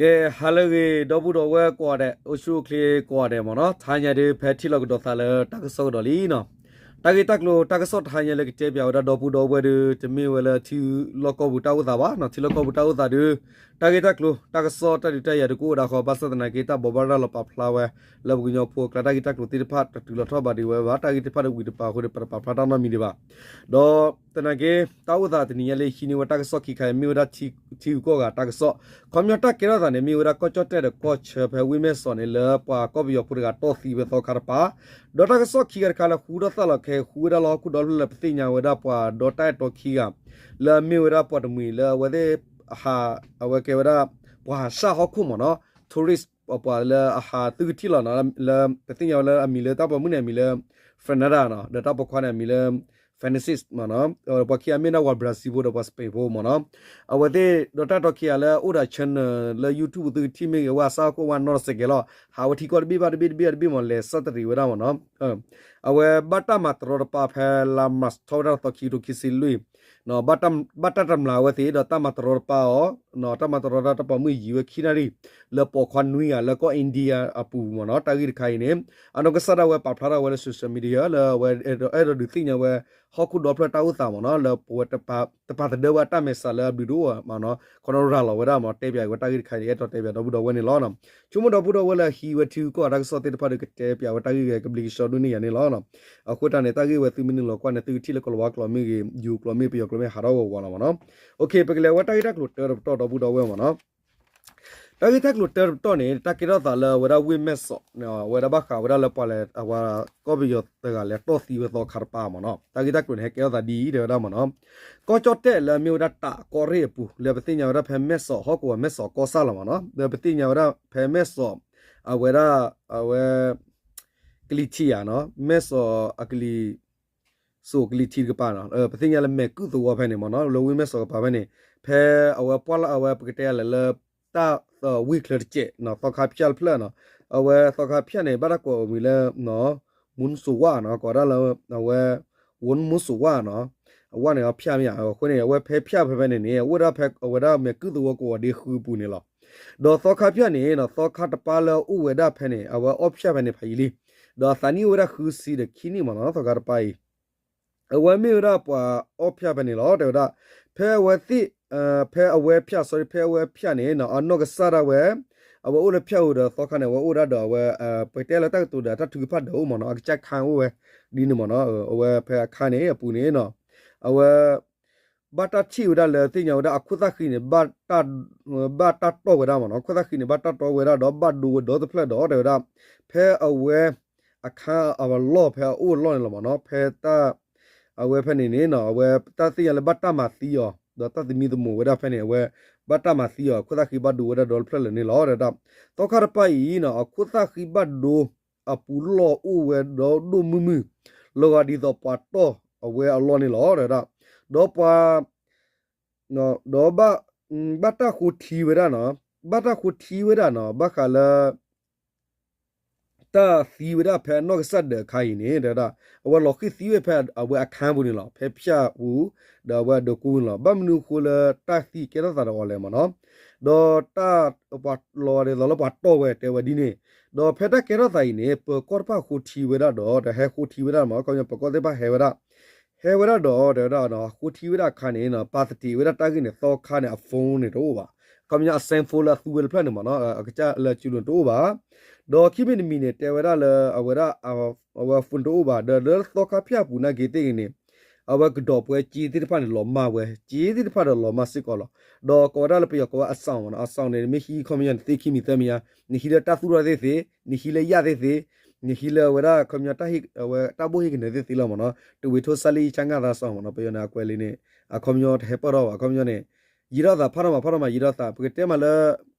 ကဲ ဟါလၢအဂ့ၤ ဒီပုၢ်ဒီဝဲၢ်ကိးဂၤဒဲး အိၣ်ဆူၣ်အိၣ်ချ့ကိးဂၤဒဲးမ့ၢ်နီၤ, တဟါညါဒုး ဖဲထံၣ်လိာ်ကဒီးသးလၢတၢ်ကစီၣ်ကဒီးလံနီၤ. တၢ်ဂ့ၢ်တၢ်ကျိၤ တၢ်ကစီၣ်တဟါညါလၢကတဲပၠးဝဲဒၣ်ဒီပုၢ်ဒီဝဲၢ်ဒုး တမ့ၢ်ဝဲလၢထံလီၢ်ကီၢ်ပူၤတၢ်အိၣ်သးဘၣ်နီၤ. ထံလီၢ်ကီၢ်ပူၤတၢ်အိၣ်သးဒုး တၢ်ဂ့ၢ်တၢ်ကျိၤ တၢ်ကစီၣ်တၢ်ဒုးတၢ်ယၤဒုးကအိၣ်ဒၣ်ဃီ ဘၣ်ဆၣ်သနာ်က့ တၢ်ဘိးဘၣ်ရၤလီၤပာ်ဖျါဝဲ လၢပကညီဖိအကျါ တၢ်ဂ့ၢ်တၢ်ကျိၤသ့ၣ်တဖၣ် တတုၤလီၤထီၣ်ဘးဒံးဝဲဘၣ်. တၢ်ဂ့ၢ်သ့ၣ်တဖၣ်ဒုးဝံၤတပၤအဃိဒီး ပတပာ်ဖျါတၢ်နီတမံၤဒံးဘၣ်. ဒီးသနာ်က့ တၢ်အိၣ်သးတနံၤညါလၢဟံးန့ၢ်ဝဲတၢ်ကစီၣ်ခံခါအံၤ မ့ၢ်ဝဲဒၣ်ထံဂုၤကီၢ်ဂၤတၢ်ကစီၣ်, ခီပညီတၢ်ကဲထီၣ်သးန့ၣ် မ့ၢ်ဝဲဒၣ်ကီၢ်ကၠီၣ်တဲၣ်ဒီးကီၢ်ဆၢ ဖဲဝ့ၢ်မဲၢ်စီးန့ၣ် လၢပှၤကီၢ်ပယီၤဖိတဂၤတီၢ်သံဝဲသီခါတပၤ, ဒီးတၢ်ကစီၣ်ခံခါတခါလၢဃုထီၣ်သၣ်လီၤခဲ ဃုဝဲဒၣ်လၢဟီၣ်ခိၣ်ဒီဖျၢၣ်လၢ ပသ့ၣ်ညါဝဲဒၣ်ပှၤဒီတၢ်အဲၣ်တီခံဂၤ လၢအမ့ၢ်ဝဲဒၣ်ပှၤတမှံၤလၢအဝဲသ့ၣ် ဟး အဝဲကဲဝဲဒၣ် ပှၤဟးဆှၣ်ဟီၣ်ခိၣ်မ့ၢ်နီၤ, tourist ပှၤလၢအဟးသုကထံၣ်လီၤနီၤ, လၢပသ့ၣ်ညါဝဲလၢအမံၤလၢတၢ်ပိာ်မုၣ်န့ၣ် အမံၤလၢ Fernanda နီၤ, ဒီးတၢ်ပိာ်ခွါန့ၣ် အမံၤလၢ Francis မ့ၢ်နီၤ, ပှၤခံဂၤမ့ၢ်ဒၣ်ပှၤ Brazil ဖိဒီးပှၤ Spain ဖိမ့ၢ်နီၤ, အဝဲသ့ၣ်ဒီးတၢ်အဲၣ်တီခံဂၤလၢအိၣ်ဒီး channel လၢ YouTube သုကထံၣ်မ့ၢ်ဂ့ၤ ဝဲဆှၣ်ဟီၣ်ခိၣ်ဝဲနီတစဲးကဲလီၤ, ဟးဝဲထံကီၢ်တဘ့ၣ်ဘၣ်တဘ့ၣ်တဘ့ၣ်တဘ့ၣ်မ့ၢ် လဲၤဆၣ်တရံးဝဲဒၣ်မ့ၢ်နီၤ အဝဲဘၣ်တၢ်မၤတရီတပါဖဲလါ March ထီၣ်ဝဲဒၣ်သီခံကထိခံဆံလွံၢ်, ဘၣ်တၢ်တမျးဝဲသ့ၣ်ဒီးတၢ်မၤတရီတပါအီၤ, တၢ်မၤတရီတပါ တၢ်ပိာ်မုၣ်ယံၤဝဲခံနၣ်ရံၣ် လၢပိာ်ခွါနွံဂၤလၢကီၢ် India အပူၤမ့ၢ်နီၤ, တၢ်ဂ့ၢ်တခါအံၤန့ၣ် အနီၢ်ကစၢ်ဒၣ်ဝဲပာ်ဖျါထီၣ်ဝဲလၢ social media လၢအဝဲအဲၣ်ဒိးဒုးသ့ၣ်ညါဝဲ ဟီၣ်ခိၣ်ဒီဖျၢၣ်တၢ်အိၣ်သးမ့ၢ်နီၤ, လၢပဝဲတပာ်သဒၢဝဲအတၢ်မဲာ်ဆှးလၢအဘျုးတအိၣ်မ့ၢ်နီၤ, ခီနီၣ်ရၤလီၤဝဲဒၣ်မ့ၢ် တဲပၠးအံၤဝဲတၢ်ဂ့ၢ်တခါအံၤ အဲၣ်ဒိးတဲပၠးဒီပုၢ်ဒီဝဲၢ်န့ၣ်လီၤ. ဆိကမိၣ်ဒီပုၢ်ဒီဝဲၢ်လၢအဟံးဝဲထံဂုၤကီၢ်ဂၤတၢ်ကစီၣ်သ့ၣ်တဖၣ်ဒီး ကတဲပၠးဝဲတၢ်ဂ့ၢ်ဂဲၤကဘျံးကဆှီဒိၣ်န့ၢ်ယၤန့ၣ်လီၤ. အဃိတၢ်န့ၣ် တၢ်ဂ့ၢ်ဝဲသုမ့ၢ်နုာ်လီၤကွၢ်န့ၣ် သုကထံၣ်လၢကီၢ်လၤဝါကျိာ်မ့ၢ်ဂ့ၤ ယိၤကျိာ်မ့ၢ် ပယီၤကျိာ်မ့ၢ် ဟးထီၣ်ဂီၤဂီၤလီၤမ့ၢ်နီၤ. ပကလဲၤဝဲတၢ်ဂ့ၢ်တၢ်ကျိၤတၢတပတီၢ်ဒီပုၢ်ဒီဝဲၢ်မ့ၢ်နီၤ. တၢ်ဂ့ၢ်တၢ်ကျိၤတၢတပတီၢ်န့ၣ် တၢ်ကဲထီၣ်သးလၢအဝဲဒၣ်ဝ့ၢ်မဲၢ်စီး, အဝဲဒၣ်ဘၣ်ဃးဝဲဒၣ်လၢပှၤလဲၤ အဝဲကီၢ်ပယီၤတဂၤလဲၤတီၢ်သံဝဲသီခါတပၤမ့ၢ်နီၤ. တၢ်ဂ့ၢ်တၢ်ကျိၤန့ၣ် ဟဲကဲထီၣ်သးဒ်အံၤ တဲဝဲဒၣ်မ့ၢ်နီၤ. ကီၢ်ကၠီၣ်တဲၣ်လၢအမ့ၢ်ဝဲဒၣ်တးကီၢ်ရ့ၣ်အပူၤ လၢပသ့ၣ်ညါဝဲဒၣ်ဖဲမဲၢ်စီးဟီၣ်ကဝီၤမဲၢ်စီးကီၢ်ဆၣ်လီၤမ့ၢ်နီၤ. လၢပသ့ၣ်ညါဝဲဒၣ်ဖဲမဲၢ်စီး အဝဲဒၣ် အဝဲ ကလံၤထံးဧါနီၤ, မဲၢ်စီးအကလံၤ စိးကလံၤထံးတကပၤနီၤ, ပသ့ၣ်ညါလၢမဲာ်ကုၣ်သဝီဖဲန့ၣ်မ့ၢ်နီၤ, လၢဝ့ၢ်မဲၢ်စီးကပၤဖဲန့ၣ်, ဖဲအဝဲပှၢ်လၢအဝဲပကတဲလဲၣ်လၢ တၢ်ဝ့ၢ်ချၢတစဲးနီၤ, သီခါဖၠၣ်တဖျၢၣ်နီၤ, အဝဲသီခါဖၠၣ်န့ၣ် ဘၣ်တၢ်ကိးအမံၤလၢ မူၢ်စိးဝၣ်နီၤ, ကိးဒၣ်လၢ အဝဲ ဝူၢ်မူၢ်စိးဝၣ်နီၤ, အဝၣ်န့ၣ်အဖၠၣ်မ့ၢ်ဧါ, အဃိန့ၣ် အဝဲဖဲဖၠၣ်ဖဲဖဲန့ၣ်န့ၣ် အိၣ်ဒၣ်ဖဲအဝဲဒၣ်မဲာ်ကုၣ်သဝီကဝီၤဒ့ဃုပူၤန့ၣ်လီၤ. ဒီးသီခါဖၠၣ်န့ၣ်နီၤ, သီခါတပၤလၢအအိၣ်ဝဲဒၣ်ဖဲန့ၣ် အဝဲအီၣ်ဖၠၣ်ဖဲန့ၣ်ဖးယံာ်လံ, ဒီးအသးနံၣ်အိၣ်ဝဲဒၣ်ဃုဆံဒီးခံနံၣ်မ့ၢ်နီၤ, သီခါတပၤအံၤ အဝဲမ့ၢ်ဝဲဒၣ်ပှၤအီၣ်ဖၠၣ်ဖဲန့ၣ်လီၤ တဲဝဲဒၣ်, ဖဲအဝဲသ့ၣ် ဖဲအဝဲဖၠၣ် sorry ဖဲအဝဲဖၠၣ်န့ၣ်နီၤ, အနီၢ်ကစၢ်ဒၣ်ဝဲ အဝဲအိၣ်လၢဖၠၣ်ပူၤဒီးသီခါန့ၣ် အဝဲအိၣ်ဒၣ်ဒီးအဝဲ ပတဲလၢတၢ်ကတိၤဒီးတၢ်ထုကဖၣ်ဒီးအိၣ်မ့ၢ်နီၤ, အကစၢ်ခါအိၣ်ဝဲ ဒ်န့ၣ်မ့ၢ်နီၤ, အဝဲဖဲအခါန့ၣ်အပူၤန့ၣ်နီၤ, အဝဲ ဘၣ်တၢ်ထံၣ်ဝဲဒၣ်လၢသ့ၣ်ညါဝဲဒၣ်အခိၣ်သၣ်ဃံန့ၣ် ဘၣ်တၢ်တီၢ်ဝဲဒၣ်မ့ၢ်နီၤ, အခိၣ်သၣ်ဃံန့ၣ် ဘၣ်တၢ်တီၢ်ဝဲဒၣ်ဒီးဘၣ်ဒိဝဲဒီတဖျၢၣ်ဒီး တဲဝဲဒၣ်, ဖဲအဝဲ အခါအလီၢ်ဖဲအအိၣ်အလီၢ်န့ၣ်လီၤမ့ၢ်နီၤ, ဖဲတၢ် အဝဲဖဲန့ၣ်န့ၣ်နီၤ, အဝဲတၢ်သ့ၣ်ညါလၢဘၣ်တၢ်မၤသံအီၤ ဒီးတၢ်သမံသမိးဝဲဒၣ်ဖဲန့ၣ် အဝဲ ဘၣ်တၢ်မၤသံအီၤ အခိၣ်သၣ်ဃံဘၣ်ဒိဝဲဒၣ်ဒီတဖျၢၣ်လၢာ်န့ၣ်လီၤ တဲဝဲဒၣ်, သီခါတပၤအံၤနီၤ, အခိၣ်သၣ်ဃံဘၣ်ဒိ အပူၤလီၢ်အိၣ်ဝဲဒီးဒိၣ်မုၢ်မုၢ်, လီၤဂာ်ဒ်သိးပှၤတီၢ်အဝဲအလီၢ်န့ၣ်လီၤ တဲဝဲဒၣ်, ဒီးပှၤ ဒီး ဘၣ်တၢ်ဃိထံဝဲဒၣ်နီၤ, ဘၣ်တၢ်ဃိထံဝဲဒၣ်နီၤ, ဘၣ်ဃးလၢ တၢ်သံဝဲဒၣ်ဖဲအနီၢ်ကစၢ်ဒၢးအခါအံၤန့ၣ် တဲဝဲဒၣ်, အဝဲလီၤဃံၢ်သံဝဲဖဲအဝဲအခါပူၤန့ၣ်လီၤ, ဖဲဖၠၣ်ပူၤ ဒီးအဝဲအဒၢးကူန့ၣ်လီၤ, ဘၣ်မနုၤအဃိလၢတၢ်သံကဲထီၣ်သးဒီးအီၤလဲၣ်မ့ၢ်နီၤ, ဒီးတၢ် ပှၤလီၤဒ်သိးလၢပှၤတီၢ်ဝဲတဲဝဲဒ်န့ၣ်, ဒီးဖဲတၢ်ကဲထီၣ်သးအံၤန့ၣ် ပၢၤကီၢ်တဖၣ်ဃိထံဝဲဒၣ်ဒီး တဟဲဃိထံဝဲဒၣ်မ့ၢ် ခီပညီပၢၤကီၢ်သ့ၣ်တဖၣ်ဟဲဝဲဒၣ် ဟဲဝဲဒၣ်ဒီး တဲဝဲဒၣ် ဃိထံဝဲဒၣ်အခါန့ၣ် ပာ်သတ့ၢ်ဝဲဒၣ်တၢ်ဂ့ၢ်န့ၣ် သီခါန့ၣ် အ phone န့ၣ်တအိၣ်ဘၣ်, ခီပညီအ cell phone လၢအသူဝဲတဖျၢၣ်န့ၣ်မ့ၢ်နီၤ အကစၢ်လၢအစုလိၤန့ၣ်တအိၣ်ဘၣ်, ဒီးခံမံၤတမံၤန့ၣ် တဲဝဲဒၣ်လၢအဝဲဒၣ် အဝဲ phone တအိၣ်ဘၣ် ဒီးလၢသီခါဖၠၣ်ပူၤနာ်က့သ့ၣ်ဂ့ၤန့ၣ် အဝဲကဒီးပှဲၤစ့သ့ၣ်တဖၣ်န့ၣ် လီၤမၢ်ဝဲ စ့သ့ၣ်တဖၣ်ဒီးလီၤမၢ်စ့ၢ်ကီးလီၤ, ဒီးကိးဝဲဒၣ်လၢပယီၤကိးဝဲ အဆောင် မ့ၢ်နီၤ အဆောင် န့ၣ် မ့ၢ်ဟံးခီပညီန့ၣ် သ့ခံမံၤသၢမံၤညါ, နဟံးလၢတၢ်သူၣ်ထီၣ်သ့ၣ်သ့, နဟံးလၢယၣ်သ့ၣ်သ့, နဟံးလၢအဝဲဒၣ်ခီပညီတၢ်ဟ့ၣ် အဝဲတၢ်ဘိၣ်ဟ့ၣ်ကနၢၤသ့ၣ်သ့လီၤမ့ၢ်နီၤ, တဝံၤထိၣ်စၢ်လံၣ်ဆၣ်ငၣ်သး ဆောင် မ့ၢ်နီၤ, ပယီၤန့ၣ် အကွဲးလံန့ၣ် အခီပညီတဟဲပၢၢ်ထီၣ်ဘၣ်, အခီပညီန့ၣ် ယံၤထီၣ်သး ဖးထီၣ်မး ဖးထီၣ်မး ယံၤထီၣ်သး ပကတဲမးလၢ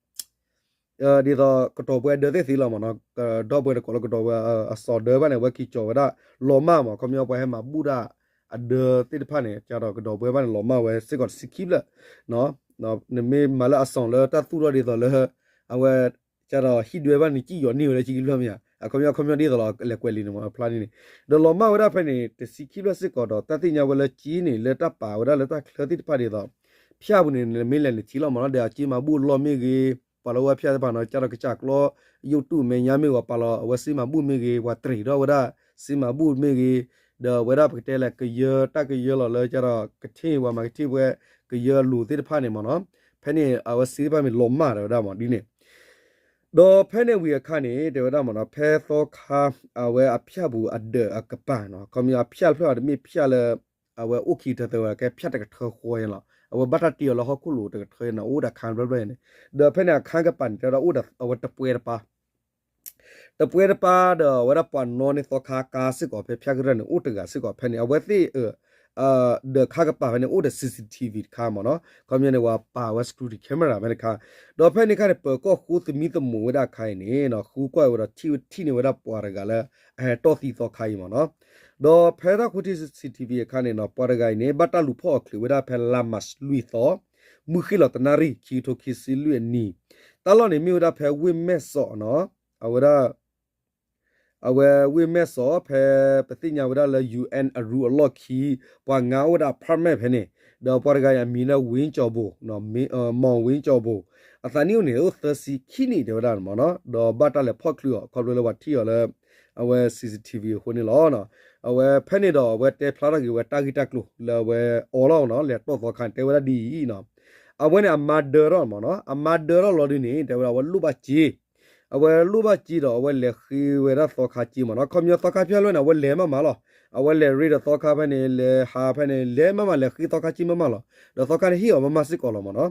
ဒ်သိးကတီၤပှဲၤအဒၢသ့ၣ်သ့လီၤမ့ၢ်နီၤ, ဒီပုၢ်ဝဲၢ်တကိးလၢကတီၤဝဲ အစီၤဒၢဘၣ်န့ၣ် အဝဲက့ၤကၠီၤဝဲဒၣ် လီၤမၢ်မး ခီပညီပှၤဟဲမၤဘူၣ်ဒၣ်အဒၢသ့ၣ်တဖၣ်န့ၣ် ကဒီးကတီၤပှဲၤဘၣ်န့ၣ် လီၤမၢ်ဝဲစ့ၢ်ကီးတဆံခံဖျၢၣ်, နမ့ၢ်မၤလၢအစီၤလၢတၢ်သူၣ်ထီၣ်ဒ်သိးလၢ အဝဲ ကဒီးဟံၣ်ဒွဲဘၣ်န့ၣ် ကံၣ်ယီၤန့ၢ်ဝဲလၢဆံခံဖျၢၣ်မ့ၢ်ဧါ, အခီပညီ အခီပညီဒ်သိးလီၤ လဲၤကွဲးလံန့ၣ်မ့ၢ် အဖျါန့ၣ်န့ၣ်, ဒီးလီၤမၢ်ဝဲဒၣ်ဖဲန့ၣ် တဆံခံဖျၢၣ်စ့ၢ်ကီးဒီး တၢ်သ့ၣ်ညါဝဲလၢက့န့ၣ် လၢတၢ်ပာ်ဝဲဒၣ်လၢတၢ်ချၢသ့ၣ်တဖၣ်ဒ်သိး ဖၠၣ်ပူၤန့ၣ် နမ့ၢ်လဲၤနထံၣ်လီၤမ့ၢ်နီၤ, ဒီးအက့မၤဘူၣ်လီၢ်မ့ၢ်ဂ့ၤ ပှၤလၢအအိၣ်ဖၠၣ်သ့ၣ်တဖၣ်နီၤ ကၢ်ဒီးကစၢ်ကျီ YouTube မဲာ်ညါမ့ၢ်ဂ့ၤ ပာ်လီၤအဝဲစ့မၤဘူၣ်မ့ၢ်ဂ့ၤ ပှၤတရံးထီၣ်ဝဲဒၣ် စ့မၤဘူၣ်မ့ၢ်ဂ့ၤ ဒီးအဝဲဒၣ်ပကတဲလၢကယၢ တၢ်ကယၢလီၤလၢကၢ်ဒီးကထ့ၣ် ပှၤမၤကထ့ၣ်ပှဲၤ ကယၢလိၤသ့ၣ်တဖၣ်န့ၣ်မ့ၢ်နီၤ ဖဲန့ၣ် အဝဲစ့တဖၣ်မ့ၢ်လီၤမၢ်ဒီးဝဲဒၣ်မ့ၢ်ဒ်န့ၣ် ဒီးဖဲန့ၣ်ဝံၤအခါန့ၣ် တဲဝဲဒၣ်မ့ၢ်နီၤ ဖဲသီခါ အဝဲအဖၠၣ်ပူၤအဒၢးအကပၤနီၤ ခီမ့ၢ်အဖၠၣ်တဖျၢၣ်အံၤတမ့ၢ်ဖၠၣ်လၢ အဝဲအိၣ်ခံကထၢသၢဝဲ ကဲဖၠၣ်တကထၢဃီအံၤလီၤ အဝဲဘၣ်တၢ်တ့အီၤလၢဟီၣ်ခိၣ်လိၤတကထၢအံၤန့ၣ် အိၣ်ဒီးအခါတဖျၢၣ်ဖျၢၣ်အံၤန့ၣ် ဒီးဖဲန့ၣ်အခါကပၤန့ၣ် တဲဝဲဒၣ်အိၣ်ဒီးအဝဲတပှဲတပါ တပှဲတပါဒီး အဝဲဒၣ်ပှၤနီၣ်န့ၢ်သီခါကါစ့ၢ်ကီး ဖဲဖၠၣ်ကရၢၢ်န့ၣ် အိၣ်တဂၤစ့ၢ်ကီး ဖဲန့ၣ် အဝဲသ့ၣ် ဒီးခါကပၤဖဲန့ၣ် အိၣ်ဒီး CCTV တခါမ့ၢ်နီၤ ခီပညီန့ၣ် ပှၤပာ်ဝဲ security camera ဖဲန့ၣ်ခါ ဒီးဖဲန့ၣ်ခါန့ၣ် ပၢၤကီၢ်ဃိသမံသမိးဝဲဒၣ်အခါအံၤန့ၣ် ဃုကွၢ်ဝဲဒီးထံၣ်ဝဲထံၣ်န့ၢ်ဝဲဒၣ်ပှၤတဂၤလၢ အဟဲတီၢ်သံသီခါအံၤမ့ၢ်နီၤ ဒီးဖဲတၢ်ဃိထံၣ် CCTV အခါန့ၣ်နီၤ ပှၤတဂၤအံၤန့ၣ် ဘၣ်တၢ်လူၤဖီၣ်အီၤချုးဝဲဒၣ်ဖဲလါမၢ်ၡးလွံၢ်သီ မုၢ်ဃ့ၢ်လီၤတနၣ်ရံၣ် ခံကထိခံဆံလွံၢ်အနံၣ် တၢ်လီၢ်န့ၣ်မ့ၢ်ဝဲဒၣ်ဖဲဝ့ၢ်မဲၢ်စီးနီၤ အဝဲဒၣ် အဝဲဝ့ၢ်မဲၢ်စီး ဖဲပသ့ၣ်ညါဝဲဒၣ်လၢ UN အရူအလီၢ်ခံ ပှၤငါအိၣ်ဝဲဒၣ် apartment ဖဲန့ၣ် ဒီးပှၤတဂၤအံၤအမံၤလၢ ဝ့ကၠီၤဘိၣ် မီၣ်ဝ့ကၠီၤဘိၣ် အသးနံၣ်အိၣ်န့ၣ် အိၣ်သၢဆံခံနံၣ်တဲဝဲဒၣ်မ့ၢ်နီၤ ဒီးဘၣ်တၢ်လဲၤဖီၣ်ချုးအီၤ ခီဖျိလၢပှၤထံၣ်အီၤလၢ အဝဲ CCTV အဃိန့ၣ်လီၤ. အဝဲဖဲန့ၣ်ဒီး အဝဲတဲဖျါထီၣ်က့ၤဝဲတၢ်ဂ့ၢ်တၢ်ကျိၤလၢအဝဲအီလီၤနီၤ လဲၤတီၢ်သီခါန့ၣ် တဲဝဲဒၣ်ဒ်အံၤနီၤ အဝဲန့ၣ်အမါဒၢထီၣ်မ့ၢ်နီၤ အမါဒၢထီၣ်လီၤဒုန့ၣ် တဲဝဲဒၣ်အဝဲလိၣ်ဘၣ်စ့ အဝဲလိၣ်ဘၣ်စ့ဒီး အဝဲလဲၤဃ့ဝဲဒၣ်သီခါစ့မ့ၢ်နီၤ ခီပညီသီခါဖၠၣ်လွဲၢ်န့ၣ် အဝဲလဲၤမးမးလီၤ အဝဲလဲၤရ့ဒီးသီခါဖဲန့ၣ် လဲၤဟးဖဲန့ၣ် လဲၤမးမးလဲၤဃ့သီခါစ့မးမးလီၤ ဒီးသီခါန့ၣ်ဟ့ၣ်အီၤမးမးစ့ၢ်ကီးလီၤမ့ၢ်နီၤ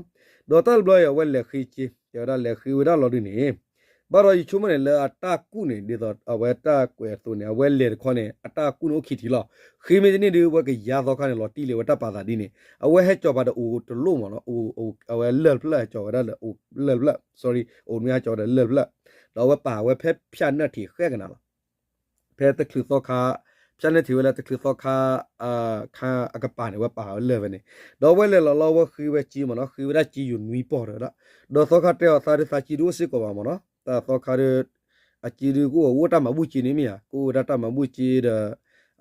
ဒီးတၢ်တဘျီအံၤ အဝဲလဲၤဃ့စ့ တဲဝဲဒၣ်လဲၤဃ့ဝဲဒၣ်လီၤဒုန့ၣ် ဘၣ်ဒီးယဆိကမိၣ်န့ၣ် လၢအတၢ်ကူၣ်န့ၣ်ဒ်သိးအဝဲတၢ်ကွဲးအသိးန့ၣ် အဝဲလဲၤတခီန့ၣ် အတၢ်ကူၣ်န့ၣ်အိၣ်ခံထံၣ်လီၤ ဃ့မ့ၢ်တန့ၢ်ဒုး အဝဲကယါသီခါန့ၣ်လီၤတံၢ်လံ အဝဲတၢ်ပာ်သးဒ်န့ၣ် အဝဲဟဲကၠီၤပၤဒီးအိၣ်တလိၣ်မ့ၢ်နီၤ အဝဲလၢၢ်တဖျၢၣ်ဟဲကၠီၤဝဲဒၣ်လၢ လၢၢ်တဖျၢၣ် sorry အိၣ်မ့ၢ်ဟဲကၠီၤဝဲဒၣ်လၢၢ်တဖျၢၣ် ဒီးအဝဲပာ်ဝဲဖဲဖၠၣ်နၢၣ်ထံးဃဲကနၤလီၤ ဖဲတချုးသီခါ ဖၠၣ်နၢၣ်ထံးဝဲလၢတချုးသီခါ ခါအကပၤန့ၣ် အဝဲပာ်ဝဲလၢၢ်ဝဲန့ၣ် ဒီးအဝဲလဲၤလီၤလီၤ အဝဲဃ့ဝဲစ့မ့ၢ်နီၤ ဃ့ဝဲဒၣ်စ့ယိၤနွံပီၢ်တဲဝဲဒၣ် ဒီးသီခါတဲအီၤသးဒုးသးစ့ဒုးအိၣ်စ့ၢ်ကီးဘၣ်မ့ၢ်နီၤ တၢ်သီခါဒုး အစ့ဒုးကအိၣ် အိၣ်တၢ်မၤဘူၣ်စ့န့ၣ်မ့ၢ်ဧါ ကအိၣ်ဝဲဒၣ်တၢ်မၤဘူၣ်စ့ဒီး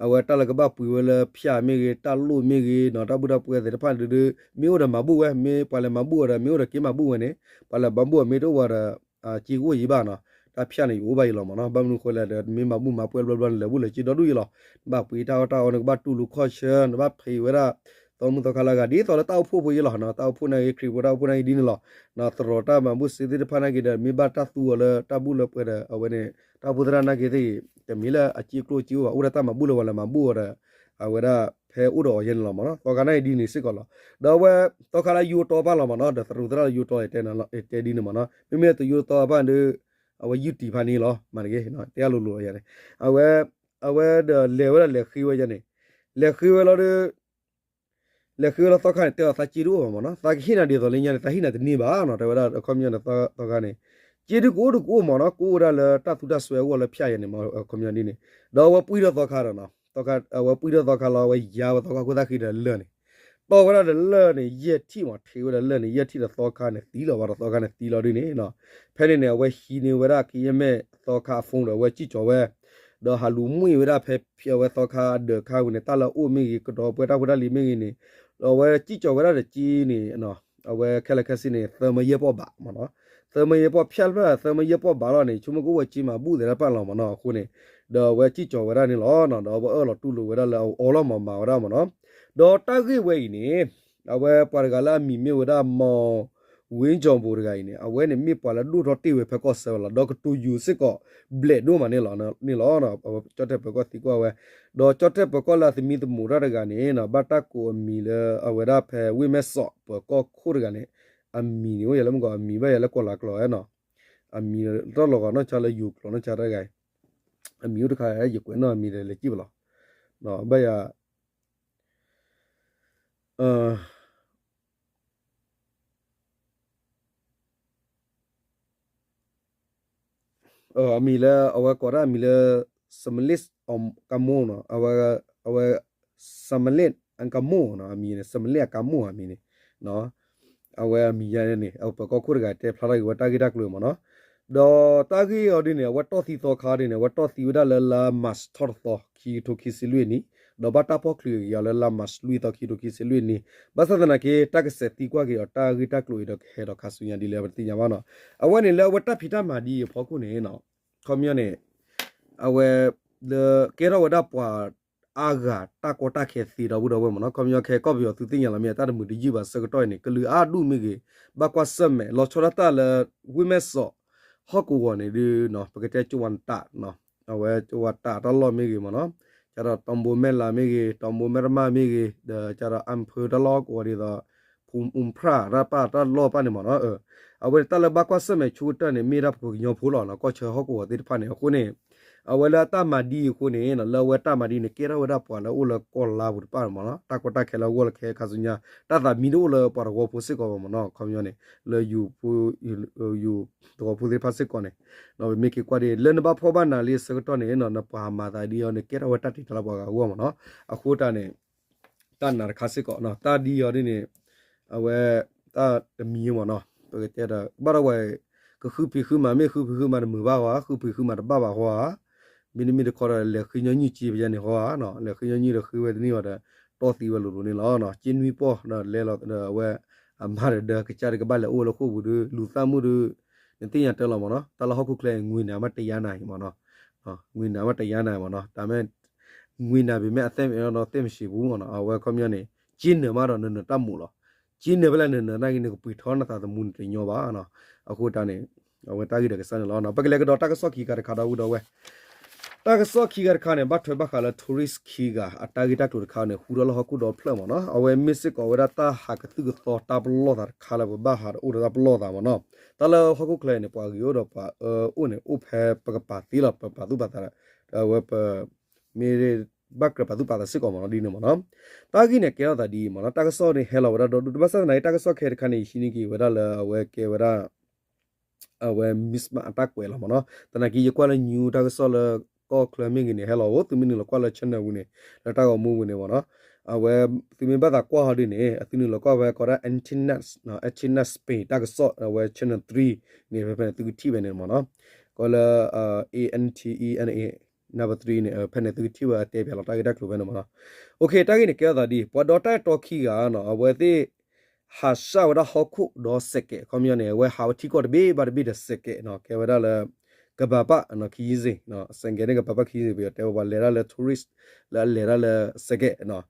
အဝဲတၢ်လၢကဘၣ်ပှ့ၤဝဲလၢဖၠၣ်မ့ၢ်ဂ့ၤ တၢ်လိၣ်မ့ၢ်ဂ့ၤနီၤ တၢ်ဘူၣ်တၢ်ပှဲၤသ့ၣ်တဖၣ်န့ၣ်ဒုး မ့ၢ်အိၣ်ဒီးမၤဘူၣ်ဝဲ မ့ၢ်ပှၤလဲၤမၤဘူၣ်အီၤဒီး မ့ၢ်အိၣ်ဒီးက့ၤမၤဘူၣ်ဝဲန့ၣ် ပှၤလဲၤမၤဘူၣ်အီၤမ့ၢ်တအိၣ်ဝဲဒီး စ့ကအိၣ်ယံၤဘၣ်နီၤ တၢ်ဖၠၣ်န့ၣ် ယအိၣ်ဘၣ်ယံၤလီၤမ့ၢ်နီၤ ဘၣ်မနုၤဃိလဲၣ်ဒီး မ့ၢ်မၤဘူၣ်မၤပှဲၤဘျီဘျီန့ၣ် လဲၤဘူၣ်လဲၤစ့ဒီဒူၣ်ယံၤလီၤ နဘၣ်ပှ့ၤတၢ်အီၣ်တၢ်အီ နကဘၣ်တူၢ်လိာ်ခီၣ်ဆၢ နဘၣ်ဖံးဝဲဒၣ် သီမုၢ်သီခါလၢအဂၤ ဒ်သိးလၢတၢ်အိၣ်ဖှိၣ်ဖိယံၤလီၤ တၢ်အိၣ်ဖှိၣ်နာ်က့ ခရံာ်ဖိတၢ်အိၣ်ဖှိၣ်နာ်က့ဒ်န့ၣ်လီၤ သရိာ်တၢ်မၤဘူၣ်စ့သ့ၣ်တဖၣ်နာ်က့ဒီး မ့ၢ်ဘၣ်တၢ်သူအီၤလၢတၢ်ဘူၣ်လၢပှဲၤဒီး အဝဲန့ၣ် တၢ်အိၣ်ဖှိၣ်သရၣ်နာ်က့သ့ၣ်ဂ့ၤ တမ့ၢ်လၢအစ့ကျိၣ်စ့အိၣ်ဘၣ် အိၣ်ဒီးတၢ်မၤဘူၣ်လၢပှၤလဲၤမၤဘူၣ်အီၤဒီး အဝဲဒၣ်ဖဲအိၣ်ဒီးအီၤယဲန့ၣ်လီၤမ့ၢ်နီၤ သီခါနာ်က့ဒ်န့ၣ်စ့ၢ်ကီးလီၤ ဒီးအဝဲ သီခါလၢယိၤတီပၢ်လီၤမ့ၢ်နီၤ ဒီးသရူးသရၣ်လၢယိၤတီ တဲဒ်န့ၣ်မ့ၢ်နီၤ မ့မ့ၢ်တယိၤတီပၢ်ဒီး အဝဲယုၢ်တံၢ်ဖးန့ၣ်လီၤ မၤတဂ့ၤ တဲအလိၤလိၤယၤန့ၣ် အဝဲ အဝဲဒီးလဲၤဝဲဒၣ်လဲၤဃ့ဝဲယၤန့ၣ် လဲၤဃ့ဝဲလီၤဒီး လဲၤဃ့ဝဲလီၤသီခါန့ၣ် တဲအီၤသးစ့ဒုးအိၣ်ဘၣ်မ့ၢ်နီၤ သးကဟ့ၣ်နၤဒ်သိးလၢညါန့ၣ် သးဟ့ၣ်နၤတန့ၢ်ဘၣ်နီၤ တဲဝဲဒၣ်အခီပညီန့ၣ် သီခါန့ၣ် စ့ဒုးကအိၣ်ဒုးကအိၣ်မ့ၢ်နီၤ ကအိၣ်ဝဲဒၣ်လၢတၢ်သူတၢ်စွဲအဂီၢ်လၢဖၠၣ်ယၤန့ၣ်မ့ၢ် အခီပညီဒ်န့ၣ် ဒီးအဝဲပှံၢ်ထီၣ်သီခါဒီးနီၤ အဝဲပှံၢ်ထီၣ်သီခါလီၤ အဝဲယါဝဲသီခါခိၣ်သၣ်ဃံဒီးလၢၢ်န့ၣ် တီၢ်ဝဲဒၣ်ဒီးလၢၢ်န့ၣ် ယဲၢ်ထံၣ်မ့ၢ် ထံးဝဲဒီးလၢၢ်န့ၣ် ယဲၢ်ထံၣ်ဒီးသီခါန့ၣ် သံလီၤဘၣ်ဒီးသီခါန့ၣ်သံလီၤဒ်န့ၣ်နီၤ ဖဲန့ၣ်န့ၣ် အဝဲဟံးန့ၢ်ဝဲဒၣ်ကယဲၢ်မဲာ်သီခါအ phone ဒီးအဝဲစံၣ်ကၠီၤဝဲ ဒီးဟးလူၤမှံဝဲဒၣ်ဖဲဖဲအဝဲသီခါအဒၢးခါဝံၤန့ၣ် တၢ်လၢအအိၣ်မ့ၢ်ဂ့ၤ ကဒီးပှဲၤတၢ်ဖိတၢ်လံၤမ့ၢ်ဂ့ၤန့ၣ် ဒီးအဝဲစံၣ်ကၠီၤဝဲဒၣ်ဒီးစ့န့ၣ် အဝဲခဲလၢာ်ခဲဆ့န့ၣ် သၢမၢယဲၢ်ပီၢ်ဘးမ့ၢ်နီၤ သၢမၢယဲၢ်ပီၢ်ဖၠၣ်တဖျၢၣ် သၢမၢယဲၢ်ပီၢ်ဘးလီၤန့ၣ် ဆိကမိၣ်ကအိၣ်ဝဲစ့မၤဘူၣ်သ့ၣ်တဖၣ်လီၤမ့ၢ်နီၤ အဃိန့ၣ် ဒီးအဝဲစံၣ်ကၠီၤဝဲဒၣ်န့ၣ်လီၤ ဒီးအဝဲအၢၣ်လီၤတူၢ်လိာ်ဝဲဒၣ်လၢအအီလီၤမၤမၤဝဲဒၣ်မ့ၢ်နီၤ ဒီးတၢ်ဂ့ၢ်ဝဲအံၤန့ၣ် အဝဲပှၤတဂၤလၢအမံၤမ့ၢ်ဝဲဒၣ် မီၣ်ဝ့ကၠီၤဘိၣ်တဂၤအံၤန့ၣ် အဝဲန့ၣ်မ့ၢ်ပှၤလၢဒိၣ်ထီၣ်တ့ၢ်ဝဲဖဲကီၢ်စဲၣ်ဝဲလီၤ ဒီးကတိၤယိၤစ့ၢ်ကီး ဘျဲၣ်ဒိၣ်မးန့ၣ်လီၤ န့ၣ်လီၤ အဝဲကၠီၣ်တဲၣ်ပၢၤကီၢ်သံကွၢ်ဝဲ ဒီးကၠီၣ်တဲၣ်ပၢၤကီၢ်လၢအသမံသမိးတၢ်တဂၤန့ၣ် ဘၣ်တၢ်ကိးအမံၤလၢအဝဲဒၣ်ဖဲဝ့ၢ်မဲၢ်စီးပၢၤကီၢ်ခိၣ်တဂၤန့ၣ် အမံၤန့ၣ်အိၣ်ယၤလၢမုၢ်ကီး အမံၤဘၣ်ယၤလၢကီၢ်လၤကျိာ်ဝဲနီၤ အမံၤတၢ်လီၤဂာ်နီၢ်ဆါလၢယိၤကျိာ်နီၢ်ဆါတၢ်တဂၤအံၤ အမံၤအိၣ်တခါ ယကွဲးနီၣ်အမံၤဒီးလဲၤစံၣ်ပလီၤ ဘၣ်ယၤ အမံၤလၢ အဝဲကိးတၢ်အမံၤလၢ စမလ့ၣ်ကမိၣ်နီၤ အဝဲ စမလ့ၣ်အကမိၣ်နီၤ အမံၤန့ၣ် စမလ့ၣ်အကမိၣ်အမံၤန့ၣ် အဝဲအမံၤယါန့ၣ် အပၢၤကီၢ်ခိၣ်တဂၤတဲဖျါထီၣ်က့ၤဝဲတၢ်ဂ့ၢ်တၢ်ကျိၤမ့ၢ်နီၤ ဒီးတၢ်ဂ့ၢ်အီၤဒ်န့ၣ် အဝဲတီၢ်သံသီခါဒ်န့ၣ် အဝဲတီၢ်သံဝဲဒၣ်လၢလါမၢ်ၡးထီၣ်တသီ ခံကထိခံဆံလွံၢ်နံၣ် ဒီးဘၣ်တၢ်ဖီၣ်ချုးက့ၤအီၤလၢလါမၢ်ၡးလွံၢ်သီ ခံကထိခံဆံလွံၢ်နံၣ်, ဘၣ်ဆၣ်သနာ်က့ တၢ်ကစဲးသံကွၢ်က့ၤဒီးတၢ်ဂ့ၢ်တၢ်ကျိၤအံၤဒီးကဟဲဒီးခါဆူညါဒ်လဲၣ်ပတသ့ၣ်ညါဘၣ်နီၤ. အဝဲန့ၣ်လၢအဝဲတၢ်ဖံးတၢ်မၤဒ်အံၤအဖီခိၣ်န့ၣ် ခီပညီန့ၣ် အဝဲ လၢကဲထီၣ်ဝဲဒၣ်ပှၤအါဂၤတၢ်ကီတၢ်ခဲသ့ဒီပုၢ်ဒီဝဲၢ်မ့ၢ်နီၤ. ခီပညီခဲကီၢ်ပယီၤသုသ့ၣ်ညါလီၤမ့ၢ် တၢ်တမုာ်တယုၢ်ဘၣ်ဆၢကတီၢ်အံၤန့ၣ် ကလုာ်အါဒူၣ်မ့ၢ်ဂ့ၤ ဘၣ်ကွၢ်ဆၢၣ်မဲာ် လီၤဆီဒၣ်တၢ်လၢ ဝ့ၢ်မဲၢ်စီး ဟီၣ်ကဝီၤန့ၣ်ဒုး ပကတဲကဝတး အဝဲကဝတးတၢ်လီၢ်မ့ၢ်ဂ့ၤမ့ၢ်နီၤ, ကဒီးတီဘိမဲၢ်လးမ့ၢ်ဂ့ၤ တီဘိမဲၢ်ရမၢ်မ့ၢ်ဂ့ၤ ဒီးကဒီးအၣ်ဖၢတၢ်လီၢ်ကဝီၤဒ်သိး ဖူအူဖရၣ်တၢ်ပၢ်တၢ်လီၢ်ပၢ်န့ၣ်မ့ၢ်နီၤ. အဝဲန့ၣ်တၢ်လၢဘၣ်ကွၢ်ဆၢၣ်မဲာ်ဆိကတၢၢ်န့ၣ် မ့ၢ်ဒၣ်ပှၤကညီဖိလီၤနီၤ, ကီၢ်ဆၢဟီၣ်ကဝီၤသ့ၣ်တဖၣ်န့ၣ်. အဃိန့ၣ် အဝဲလၢအတၢ်မၤဒ်အံၤအဃိန့ၣ် လၢအဝဲတၢ်မၤဒ်န့ၣ် ကဲထီၣ်ဝဲဒၣ်ပှၤလၢအိၣ်လၢကီၢ်လါပူၤတဖၣ်န့ၣ်မ့ၢ်နီၤ, တၢ်ကီတၢ်ခဲလၢအဂီၢ်လၢခဲခါဆူညါ တၢ်သးမံတအိၣ်လၢပှၤတဝီဖိစ့ၢ်ကီးဘၣ်မ့ၢ်နီၤ. ခီပညီန့ၣ် လၢ ယိၤသဝီဖိသ့ၣ်တဖၣ်စ့ၢ်ကီးန့ၣ် ပမ့ၢ်က့ၤကွၢ်ဒ် လၢနဘၣ်ဖှီၣ်ဘၣ်နးလံအဆၢကတီၢ်န့ၣ် နပှၤမၤသးဒ်အံၤန့ၣ် ကဲထီၣ်ဝဲတၢ်တ့တၢ်လၢပှၤဂၤအဂီၢ်မ့ၢ်နီၤ. အဃိတၢ်န့ၣ် တၢ်နာ်တခါစ့ၢ်ကီး တၢ်ဒ်အံၤဒ်န့ၣ် အဝဲ တၢ်တမံၤမ့ၢ်နီၤ, ပကတဲဒီး ဘၣ်ဒီးဝဲ ကဃုဖံးဃုမၤ မ့ၢ်ဃုဖံးဃုမၤ တမုာ်ဘၣ်ဃီဧါ, ဃုဖံးဃုမၤတဘၣ်ဘၣ်ဃီဧါ, မ့တမ့ၢ်တခီဒီး လဲၤဃ့ညီနုၢ်က့ပယဲန့ၣ်ဃီဧါ, လဲၤဃ့ညီနုၢ်ဒီးဃ့ဝဲတန့ၢ်ဘၣ်ဒီး တီၢ်သံဝဲလိၤလိၤန့ၣ်လီၤ. က့နွံပီၢ်ဒီးလဲၤလီၤဒီးအဝဲ အမါဒီးဒီးကစၢ်ဒီးကဘၣ်လဲၤအိၣ်လၢဃိာ်ပူၤဒီး လူၤသၣ်မုၣ်ဒီး နသ့ၣ်ညါတၢ်လီၤမ့ၢ်နီၤ, တၢ်လၢဟီၣ်ခိၣ်ချၢ ငွေနာမ့ၢ်တယါနၤအံၤမ့ၢ်နီၤ, ငွေနာမ့ၢ်တယါနၤမ့ၢ်နီၤ, တၢ်မ့ၢ် ငွေနာဘၣ်မ့ၢ်အသဲမ့ၢ်ဒီးသ့ၣ်မ့ၢ်စံပူမ့ၢ်နီၤ, အဝဲခီပညီန့ၣ် က့နၢၤမးဒီးနနၢၤတၢ်မူးလီၤ. က့နၢၤဖဲလဲၣ်နနၢၤနာ်က့ နကပှ့ၤထီနသးသမူန့ၣ်တညီဘၣ်နီၤ. အဃိတၢ်န့ၣ် အဝဲတၢ်ဂ့ၢ်ဒီးကစၢ်န့ၣ်လီၤ. ပကလဲၤကဒီးတၢ်ကစီၣ်ခံခါတခါဒီပုၢ်ဒီဝဲၢ် တၢ်ကစီၣ်ခံခါတခါန့ၣ် ဘၣ်ထွဲဘၣ်ဃးလၢ tourist ခံဂၤ အတၢ်ဂ့ၢ်တၢ်ကျိၤတခါန့ၣ် ဟူထီၣ်လၢဟီၣ်ခိၣ်ဒီဖျၢၣ်မ့ၢ်နီၤ, အဝဲမ့ၢ်စ့ၢ်ကီးဝဲဒၣ်တၢ်ဟးကသုၣ်ကသီတၢ်ပလီၢ်သးတခါလၢပဘၣ်ဟးဒီးအိၣ်ဒီးတၢ်ပလီၢ်သးမ့ၢ်နီၤ, တၢ်လၢဟီၣ်ခိၣ်ချၢအံၤန့ၣ် ပှၤဂ့ၤအိၣ်ဒီးပှၤအၢအိၣ်န့ၣ် အိၣ်ဖဲပကပာ်သ့လီၤ ပပာ်သူၣ်ပာ်သးဒီး အဝဲပ မ့ၢ်ဘၣ်ကြၢးပာ်သူၣ်ပာ်သးစ့ၢ်ကီးမ့ၢ်နီၤ ဒ်န့ၣ်မ့ၢ်နီၤ, တၢ်ဂ့ၢ်န့ၣ်ကဲထီၣ်သးဒ်အံၤမ့ၢ်နီၤ, တၢ်ကစီၣ်န့ၣ်ဟဲလီၤဝဲဒၣ်ဒီဒူၣ် တဘၣ်ဆၣ်သနာ်က့ တၢ်ကစီၣ်ခဲတခါန့ၣ် ယဟံးန့ၢ်က့ၤဝဲဒၣ်လၢအဝဲကဲဝဲဒၣ် အဝဲ Mizzima အတၢ်ကွဲးလီၤမ့ၢ်နီၤ, သနာ်က့ ယကွၢ်လၢ news တၢ်ကစီၣ်လၢကီၢ်ချၢမ့ၢ်ဂ့ၤန့ၣ် ဟဲလီၤအိၣ် သုမ့ၢ်နုာ်လီၤကွၢ်လၢ channel ပူၤန့ၣ် လၢတၢ်ဂီၤမူပူၤန့ၣ်မ့ၢ်နီၤ, အဝဲ သုမ့ၢ်ဘၣ်သးကွၢ်ဟီဒ်န့ၣ် အသုနုာ်လီၤကွၢ်ဝဲကိးဒၣ် Antennas Spain တၢ်ကစီၣ် အဝဲ channel three န့ၣ် ဖဲဖဲန့ၣ် သုကထံၣ်ဝဲန့ၣ်မ့ၢ်နီၤ, ကိးလၢ A N T E N A number three န့ၣ် ဖဲန့ၣ် သုကထံၣ်ဝဲအတဲပၠးလီၤတၢ်ဂ့ၢ်တၢ်ကျိၤဖဲန့ၣ်မ့ၢ်နီၤ, OK တၢ်ဂ့ၢ်န့ၣ်ကဲထီၣ်သးဒ်အံၤ ပှၤဒီးတၢ်အဲၣ်တီခံဂၤနီၤ အဝဲသ့ၣ် ဟးဆှၣ်ဝဲဒၣ်ဟီၣ်ခိၣ်ဒီးစဲးကဲး ခီပညီန့ၣ် အဝဲဟးဝဲထံကီၢ်တဘ့ၣ်ဘၣ်တဘ့ၣ်ဒီးစဲးကဲးနီၤ ကဲဝဲဒၣ်လၢ ကပၤပၣ် ခရီးစဉ် စဲးကဲးန့ၣ် ကပၤပၣ် ခရီးစဉ် ပယီၤတဲဝဲပှၤလဲၤဒၣ်လၢ tourist လၢအလဲၤဒၣ်လၢစဲးကဲးနီၤ,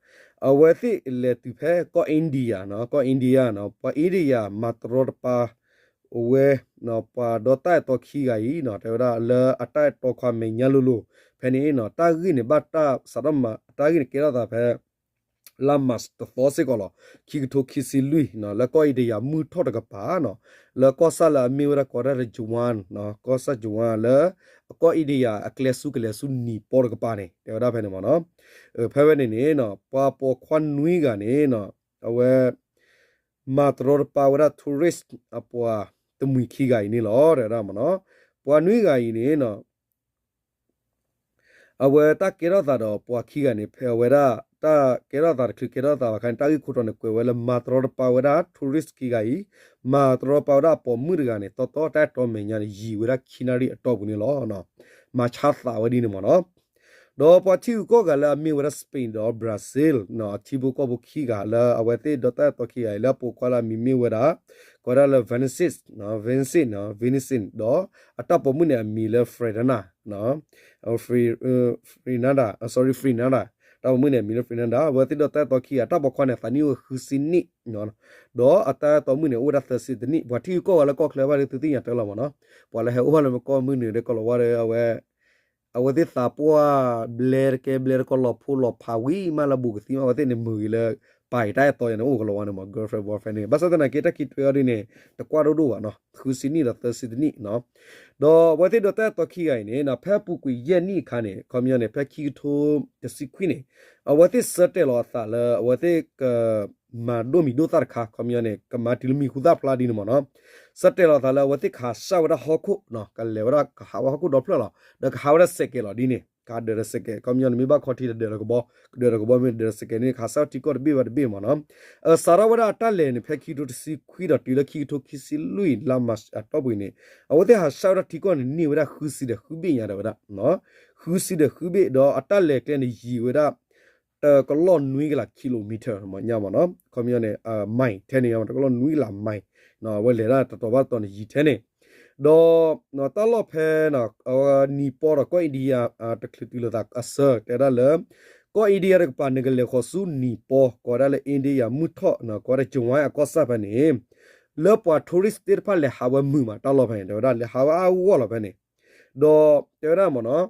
အဝဲသ့ၣ်လဲၤတုၤဖဲကီၢ် India နီၤ ကီၢ် India နီၤ ပှၤ India မၤတရီတပါ အဝဲ ပှၤဒီးတၢ်အဲၣ်တီခံဂၤအံၤနီၤ တဲဝဲဒၣ်လၢအတၢ်အဲၣ်တီခွါမဲာ်ညါလိၤလိၤ ဖဲန့ၣ်နီၤ တၢ်ဂ့ၢ်န့ၣ်ဘၣ်တၢ်စးထီၣ်မၤ တၢ်ဂ့ၢ်န့ၣ်ကဲထီၣ်သးဖဲ လါမၢ်ၡးတသီစ့ၢ်ကီးလီၤ ခံကထိခံဆံလွံၢ်နီၤ လၢကီၢ် India မုၢ်ထီၣ်တကပၤနီၤ လၢကီၢ်ဆၣ်လၢအမ့ၢ်ဝဲဒၣ်ကိးဒၣ်လၢ Jawan နီၤ ကီၢ်ဆၣ် Jawan လၢ ကီၢ် India အကျဲဆူကလဲၤဆူနံၤပီတကပၤန့ၣ် တဲဝဲဒၣ်ဖဲန့ၣ်မ့ၢ်နီၤ, ဖဲဝဲန့ၣ်န့ၣ်နီၤ ပှၤပိာ်ခွါနွံဂၤန့ၣ်နီၤ အဝဲ မၤတရီတပါဝဲဒၣ် tourist အပှၤတမှံၤခံဂၤအံၤန့ၣ်လီၤ တဲဝဲဒၣ်မ့ၢ်နီၤ, ပှၤနွံဂၤအံၤန့ၣ်နီၤ အဝဲတၢ်ကဲထီၣ်သးဒီးပှၤခံဂၤန့ၣ် ဖဲအဝဲဒၣ် တၢ်ကဲထီၣ်သးတချုးကဲထီၣ်သးဘၣ်ခါန့ၣ် တၢ်ဂ့ၢ်ခိၣ်တီန့ၣ် ကွဲးဝဲလၢမၤတရီတပါဝဲဒၣ် tourist ခံဂၤအံၤ, မၤတရီတပါဝဲဒၣ်အပိာ်မုၣ်တဂၤန့ၣ် တီတီတၢ်အဲၣ်တီမဲာ်ညါန့ၣ် ယံာ်ဝဲဒၣ်ခံနၣ်ရံၣ်အတီၢ်ပူၤန့ၣ်လီၤ. မၤဆါသးဝဲဒ်န့ၣ်မ့ၢ်နီၤ. ဒီးပှၤထံဂုၤကီၢ်ဂၤလၢအမ့ၢ်ဝဲဒၣ် Spain ဒီး Brazil နီၤ အထံဖိကီၢ်ဖိခံဂၤလၢအဝဲသ့ၣ်ဒီးတၢ်အဲၣ်တီခံဂၤအံၤ လၢအပိာ်ခွါလၢအမံၤမ့ၢ်ဝဲဒၣ် ကိးဝဲဒၣ်လၢ Vinicius နီၤ Vinicius နီၤ Vinicius ဒီးအတၢ်ပိာ်မုၣ်န့ၣ် အမံၤလၢ Fernanda နီၤ Fre- Fernanda sorry Fernanda တၢ်ပိာ်မုၣ်န့ၣ် အမံၤလၢ Fernanda အဝဲသ့ၣ်ဒီးတၢ်အဲၣ်တီခံဂၤ တၢ်ပိာ်ခွါန့ၣ် သးနံၣ်အိၣ်ဃုဆံနံၣ်နီၤ ဒီးအတၢ်အဲၣ်တီမုၣ်န့ၣ် အိၣ်ဝဲဒၣ်သၢဆံတနံၣ် ပှၤထံဂုၤကီၢ်ဂၤလၢကီၢ်ချၢဘၣ်ဒီး သုသ့ၣ်ညါတၢ်လီၤမ့ၢ်နီၤ ပှၤလၢဟဲအိၣ်ဘၣ်လၢမ့ၢ်ကီၢ်မုၢ်နုာ်ဒီးကီၢ်လီၤဝါဒီး အဝဲ အဝဲသ့ၣ်သးပှၢ်ဘျဲတကဲဘျဲတကီၢ်လီၤဖိလီၤဖးဝံၤမးလၢဘူးကသံမး အဝဲသ့ၣ်န့ၣ်မုာ်ဂ့ၤလၢ ပာ်အံၤတၢ်အဲၣ်တီယၤန့ၣ် အိၣ်ကလီၤဝါန့ၣ်မး girlfriend boyfriend န့ၣ် ဘၣ်ဆၣ်သနာ်က့ တၢ်ခံထွဲအီၤဒ်န့ၣ် တကွၢ်ဒိၣ်ဒိၣ်ဘၣ်နီၤ ဃုဆံနံၣ်ဒီးသၢဆံတနံၣ်နီၤ ဒီးအဝဲသ့ၣ်ဒီးတၢ်အဲၣ်တီခံဂၤအံၤန့ၣ် ဖဲအပူၤကွံာ်ယဲၢ်နံၣ်အခါန့ၣ် ခီပညီန့ၣ် ဖဲခံကထိတဆံခွံန့ၣ် အဝဲသ့ၣ်ဆၢတဲာ်လီၤအသးလၢ အဝဲသ့ၣ်က မၤဒိၣ်မံၤဒိၣ်သၣ်တခါ ခီပညီန့ၣ် ကမၤတုၤလၢမံၤဟူသၣ်ဖျါဒ်န့ၣ်မ့ၢ်နီၤ ဆၢတဲာ်လီၤအသးလၢအဝဲသ့ၣ်ကဟးဆှၣ်ဝဲဒၣ်ဟီၣ်ခိၣ်နီၤ ကလဲၤဝဲဒၣ်ကဟးဝဲဟီၣ်ခိၣ်ဒီဖျၢၣ်လီၤ ဒီးကဟးဝဲဒၣ်စဲးကဲးလီၤဒ်န့ၣ် ကဟးဒၢးဒီးစဲးကဲး ခီပညီန့ၣ် မ့ၢ်ဘၣ်ခီထံဒီးဒၢးဒီးကဘီ ကဒၢးဒီးကဘီမ့ၢ်ဒၢးဒီးစဲးကဲးန့ၣ် ကဟးဆှၣ်ဝဲထံကီၢ်တဘ့ၣ်ဘၣ်တဘ့ၣ်မ့ၢ်နီၤ စးထီၣ်ဝဲဒၣ်အတၢ်လဲၤန့ၣ် ဖဲခံကထိတဆံခွံဒီးတုၤလၢခံကထိခံဆံလွံၢ်လါမၢ်ၡးအတီၢ်ပူၤအံၤန့ၣ် အဝဲသ့ၣ်ဟးဆှၣ်ဝဲဒၣ်ထံကီၢ်န့ၣ် န့ၢ်ဝဲဒၣ်ဃုဆံဒီးဃုဘ့ၣ်ညါဒီးဝဲဒၣ် ဃုဆံဒီးဃုဘ့ၣ် ဒီးအတၢ်လဲၤကျဲန့ၣ် ယံာ်ဝဲဒၣ် တကလီၢ်နွံကလး kilometer မ့ၢ်ညါမ့ၢ်နီၤ, ခီပညီန့ၣ် mile ထဲန့ၣ် တကလီၢ်နွံကလး mile အဝဲလဲၤဒၣ်တတီၤဘၣ်တတီၤန့ၣ် ယံၤထဲန့ၣ်, ဒီး တၢ်လီၢ်ဖဲ နံၤပီဒီးကီၢ် India တချုးတုၤလိာ်သးအဆၢ တဲဝဲဒၣ်လၢ ကီၢ် India တကပၤ နကလဲၤဃီၤဆူနံၤပီ ကိးဝဲဒၣ်လၢ India မုၢ်ထီၣ် ကိးဝဲဒၣ် Jowai အကီၢ်စဲၣ်ဖဲန့ၣ် လၢပှၤ tourist သ့ၣ်တဖၣ်လဲၤဟးဝဲမုာ်မး တၢ်လီၢ်ဖဲန့ၣ် တဲဝဲဒၣ်လဲၤဟးဝဲအါဂီၢ်လီၤဖဲန့ၣ်, ဒီးတဲဝဲဒၣ်မ့ၢ်နီၤ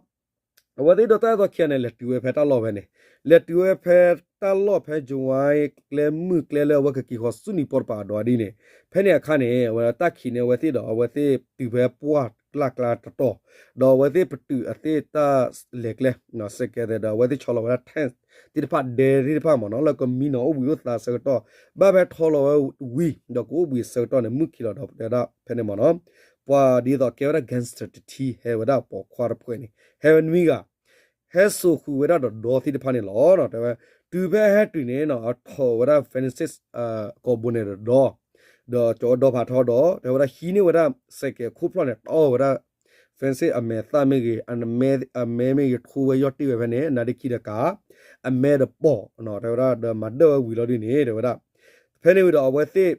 အဝဲသ့ၣ်ဒီးတၢ်အဲၣ်တီခံဂၤန့ၣ် လဲၤတုၤဝဲဖဲတၢ်လီၢ်ဖဲန့ၣ်, လဲၤတုၤဝဲဖဲတၢ်လီၢ်ဖဲ Jowai ကျဲမုၢ်ကျဲလၢအဝဲကက့ၤဃီၤဆူနံၤပီတပၤအဒိဒ်န့ၣ်, ဖဲန့ၣ်အခါန့ၣ် အဝဲတၢ်ခံးန့ၢ်အဝဲသ့ၣ်ဒီး အဝဲသ့ၣ်တုၤဖဲပှၢ်ကျါကျါတတီၤ, ဒီးအဝဲသ့ၣ်ပတုာ်အသ့ၣ်တၢ်လဲၤကျဲ စဲးကဲးသဲးဒီး အဝဲသ့ၣ်ဆီလီၤဝဲဒၣ် tent သ့ၣ်တဖၣ်ဒဲသ့ၣ်တဖၣ်မ့ၢ်နီၤ လၢကမံနီၤအိၣ်ဘှံးအိၣ်သါဆၢကတီၢ်, ဘၣ်ဖဲထီလီၤဝဲဝံၤ ဒီးကအိၣ်ဘှံးဆၢကတီၢ်န့ၣ် မုၢ်ခံးလီၤဒီးတဲဝဲဒၣ်ဖဲန့ၣ်မ့ၢ်နီၤ ပှၤဒ်သိးကဲဝဲဒၣ် gangster တထံ ဟဲဝဲဒၣ်ပိာ်ခွါတဖုန့ၣ် ဟဲဝဲနွံဂၤ, ဟဲစိာ်ဃုာ်ဝဲဒၣ်ဒီးဒီသ့ၣ်တဖၣ်န့ၣ်လီၤ. တဲဝဲ တုၤဖဲဟဲတုၤန့ၣ်နီၤ အထီၣ်ဝဲဒၣ် fences ကိာ်ဘိန့ၣ်ဒီးဒီ, ဒီးကၠီဒီဖးထီဒီး တဲဝဲဒၣ်ဟံးန့ၢ်ဝဲဒၣ် စဲးကဲးခိၣ်ဖျီၣ်န့ၣ် တီဝဲဒၣ် fences အမဲာ်သၣ်မ့ၢ်ဂ့ၤ, အမဲမ့ၢ်ဂ့ၤ ထိဝဲယီၢ်တ့ၢ်ဝဲဖဲန့ၣ် နါဒ့ခံဒီးကး အမဲဒီးပိာ်, တဲဝဲဒၣ်ဒီးမၤဒၢၣ်ဝဲဝံၤလီၤဒ်န့ၣ် တဲဝဲဒၣ်, ဖဲန့ၣ်ဝံၤဒီးအဝဲသ့ၣ်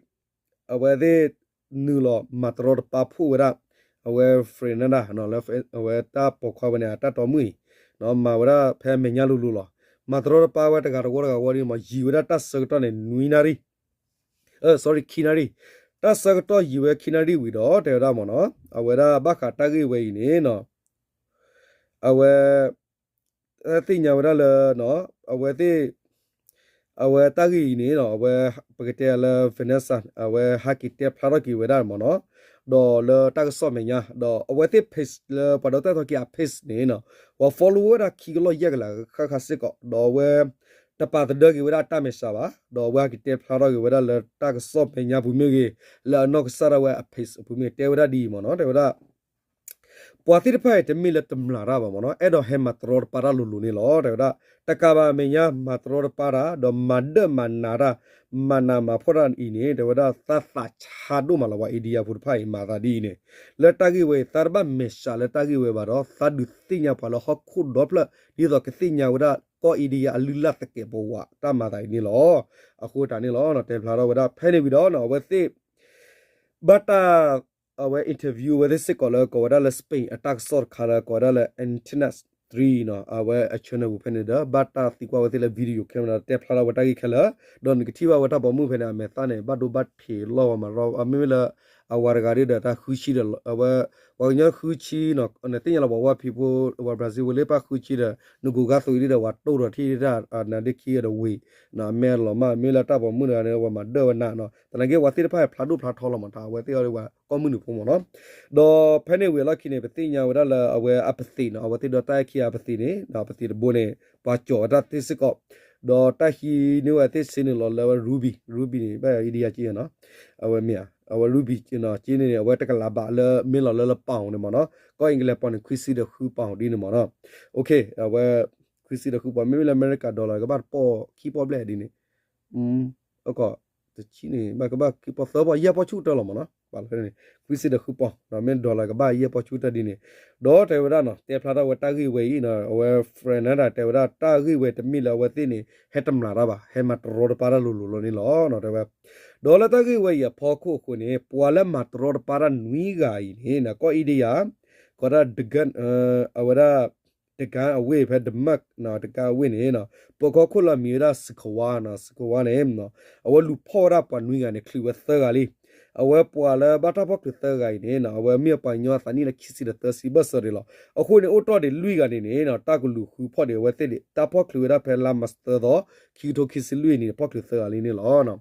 အဝဲသ့ၣ် နုာ်လီၤမၤတရီတပါဖှိၣ်ဝဲဒၣ် အဝဲ Fernanda လၢ အဝဲတၢ်ပိာ်ခွါဝဲန့ၣ် အတၢ်တီမုၣ်အံၤ, မၤဝဲဒၣ်ဖဲအမဲာ်ညါလိၤလိၤလီၤ. မၤတရီတပါဝဲတဂၤတဝီတဂၤဝီဒ်န့ၣ်မ့ၢ် ယံာ်ဝဲဒၣ်တၢ်ဆၢကတီၢ်န့ၣ် နွံနၣ်ရံၣ် sorry ခံနၣ်ရံၣ်, တၢ်ဆၢကတီၢ်ယံာ်ဝဲခံနၣ်ရံၣ်ဝံၤဒီး တဲဝဲဒၣ်မ့ၢ်နီၤ အဝဲဒၣ်ဘၣ်ဃးတၢ်ဂ့ၢ်ဝဲအံၤန့ၣ်နီၤ အဝဲ သ့ၣ်ညါဝဲဒၣ်လၢ အဝဲသ့ၣ် အဝဲတၢ်ဂ့ၢ်အံၤန့ၣ်နီၤ အဝဲ ပကတဲလၢ Vanessa အဝဲဟးက့ၤတဲဖျါထီၣ်က့ၤဝဲဒၣ်မ့ၢ်နီၤ, ဒီးလၢတၢ်ကစီၣ်မဲာ်ညါ ဒီးအဝဲသ့ၣ် page လၢပှၤဒီးတၢ်အဲၣ်တီခံဂၤအ page န့ၣ်နီၤ ပှၤ follow ဝဲဒၣ်ခံကလီၢ်ယဲၢ်ကလးဃၣ်ဃၣ်စ့ၢ်ကီး ဒီးအဝဲ တပာ်သဒၢက့ၤဝဲဒၣ်အတၢ်မဲာ်ဆှးဘၣ်, ဒီးအဝဲဟးက့ၤတဲဖျါထီၣ်က့ၤဝဲဒၣ်လၢတၢ်ကစီၣ်မဲာ်ညါပူၤမ့ၢ်ဂ့ၤ, လၢအနီၢ်ကစၢ်ဒၣ်ဝဲအ page အပူၤမ့ၢ်ဂ့ၤ တဲဝဲဒၣ်ဒ်အံၤမ့ၢ်နီၤ တဲဝဲဒၣ် ပှၤသ့ၣ်တဖၣ်အံၤတမ့ၢ်လၢတမျၢ်တၢ်ဘၣ်မ့ၢ်နီၤ အဲၣ်ဒိးဟဲမၤတရီတပါတၢ်လိၤလိၤန့ၣ်လီၤ. တဲဝဲဒၣ် တကးဘၣ်အမဲာ်ညါမၤတရီတပါတၢ် ဒီးမၤဒၢၣ်မၤနးတၢ် မၤနးမၤဖှီၣ်တၢ်အံၤန့ၣ် တဲဝဲဒၣ် သးသးဆါဒိၣ်မးလီၤ ပှၤ India ဖိတဖၣ်အံၤ မၤသးဒ်အံၤန့ၣ် လၢတၢ်ဂ့ၢ်ဝဲအံၤ သးတဘၣ်မဲာ်ဆှးလၢတၢ်ဂ့ၢ်ဝဲဘၣ်ဒီး သးဒုးသ့ၣ်ညါပှၤလၢဟီၣ်ခိၣ်ဒီဖျၢၣ် ဒ်သိးကသ့ၣ်ညါဝဲဒၣ် ကီၢ် India အလုၢ်လၢ်သကဲးပဝးတၢ်မၤသးအံၤန့ၣ်လီၤ. အဃိတၢ်န့ၣ်လီၤ တဲဖျါထီၣ်ဝဲဒၣ် ဖဲန့ၣ်ဝံၤဒီး အဝဲသ့ၣ် ဘၣ်တၢ် အဝဲ interview ဝဲသ့ၣ်စ့ၢ်ကီးလၢကိးဝဲဒၣ်လၢ Spain အတၢ်ကစီၣ်တခါလၢကိးဝဲဒၣ်လၢ Antenna three နီၤ အဝဲအ channel ပူၤဖဲန့ၣ်ဒီး ဘၣ်တၢ်သံကွၢ်ဝဲသ့ၣ်လၢ video camera တဲဖျါထီၣ်ဝဲတၢ်ဂ့ၢ်ခဲလၢာ်, ဒီးနကထံၣ်ဘၣ်ဝဲတၢ်ပိာ်မုၣ်ဖဲန့ၣ် အမဲာ်သၣ်န့ၣ် ဘၣ်ဒိဘၣ်ထံးလီၢ်ဝဲမး မ့မ့ၢ်လၢ အဝၤတဂၤဒ်ဒီးတၢ်ဃုဆံဒီး အဝဲ ပှၤကညီဃုဆံနီၤ နသ့ၣ်ညါလီၤပှၤဝဲဖံဖိ ပှၤ Brazil ဝဲလၢပၢ်ဃုဆံဒီး နကိးဂၤသိးအံၤဒ်ဒီး ပှၤတိၢ်ဒီးထံၣ်ဒ်တၢ်နါဒ့ခံဒီးဝ့ၢ် အမဲာ်လီၤမး မ့ၢ်လၢတၢ်ပိာ်မုၣ်တဂၤန့ၣ် ပှၤမၤဒၢၣ်ဝဲနးနီၤ သနာ်က့ပှၤသ့ၣ်တဖၣ်ဖျါဒိၣ်ဖျါထီလီၤမး တၢ်အဝဲသ့ၣ်အီၤဒ်ပှၤကီၢ်မုၢ်နုာ်ဖိမ့ၢ်နီၤ ဒီးဖဲန့ၣ်ဝံၤအလီၢ်ခံန့ၣ် ပသ့ၣ်ညါဝဲဒၣ်လၢအဝဲအပသံးနီၤ အဝဲသ့ၣ်ဒီးတၢ်အဲၣ်ခံဂၤအပသံးန့ၣ် အပသံးတဘိန့ၣ် ပှၤကၠီၤဝဲတၢ်သ့စ့ၢ်ကီး ဒီးတၢ်ဟံးန့ၢ်ဝဲသ့ၣ်ဆ့န့ၣ်လီၤလၢဝဲ Ruby Ruby န့ၣ် ဘၣ်အံၤဒံယါက့နီၤ အဝဲမ့ၢ်ဧါ အဝဲ Ruby က့န့ၣ် အဝဲတကလးဘးလၢမ့ၢ်လီၤလၢလၢ pound န့ၣ်မ့ၢ်နီၤ ကီၢ်အ့ကလဲး pound န့ၣ် ခွံဆံဒီးဃု pound ဒ်န့ၣ်မ့ၢ်နီၤ အဝဲ ခွံဆံဒီးဃု pound မ့မ့ၢ်လၢအမဲရကၤ dollar ကဘၣ်တပီၢ်ခံပီၢ်ဘျဲၣ်ဒ်န့ၣ် အကီၢ် တဆံန့ၣ် ဘၣ်ကဘၣ်ခံပီၢ်သၢပီၢ်ယဲၢ်ပီၢ်ဆူၣ်ကတၢၢ်လီၤမ့ၢ်နီၤ ဘၣ်လီၤန့ၣ် ခွံဆံဒီးဃုပီၢ် မ့ၢ် dollar ကဘၣ်ယဲၢ်ပီၢ်ဆူၣ်ကတၢၢ်ဒ်န့ၣ် ဒီးတဲဝဲဒၣ်နီၤ တဲဖျါထီၣ်ဝဲတၢ်ဂ့ၢ်ဝဲအံၤ အဝဲ Fernanda တဲဝဲဒၣ်တၢ်ဂ့ၢ်ဝဲတမ့ၢ်လၢအဝဲသ့ၣ်န့ၣ် ဟဲတမျၢ်တၢ်ဘၣ် ဟဲမၤတရီတပါတၢ်လိၤလိၤလီၤန့ၣ်လီၤ တဲဝဲ ဒီးလၢတၢ်ဂ့ၢ်ဝဲအံၤအဖီခိၣ်အဃိန့ၣ် ပှၤလၢမၤတရီတပါတၢ်နွံဂၤအံၤန့ၣ် ကီၢ်အ့ဒံယါ ကီးဒၣ် ဒကၣ် အဝဲဒၣ် ဒကၣ်အဝ့ၢ်ဖဲ ဒမၢၣ် ဒကၣ်အဝ့ၢ်န့ၣ် ပိာ်ကီခိၣ်လၢအမံၤဝဲဒၣ် စကဝါ စကဝါန့ၣ် အဝဲလူၤဖီၣ်ဝဲဒၣ်ပှၤနွံဂၤန့ၣ် ချုးဝဲသၢဂၤလံ အဝဲပှၤလၢဘၣ်တၢ်ဖီၣ်ချုးသၢဂၤအံၤန့ၣ် အဝဲမ့ၢ်ပှၤကညီအသးနံၣ်လၢခံဆံဒီးသၢဆံဘၢၣ်စၢၤဒံးလီၤ. အဃိန့ၣ် အိၣ်တ့ၢ်ဒံးလွံၢ်ဂၤန့ၣ်န့ၣ် တၢ်ကလူၤဃုဖီၣ်ဒံးအဝဲသ့ၣ်ဒံး တၢ်ဖီၣ်ချုးဝဲဒၣ်ဖဲလါမၢ်ၡးသၢသီ ခံကထိခံဆံလွံၢ်နံၣ်န့ၣ် ဖီၣ်ချုးသၢဂၤလံန့ၣ်လီၤ.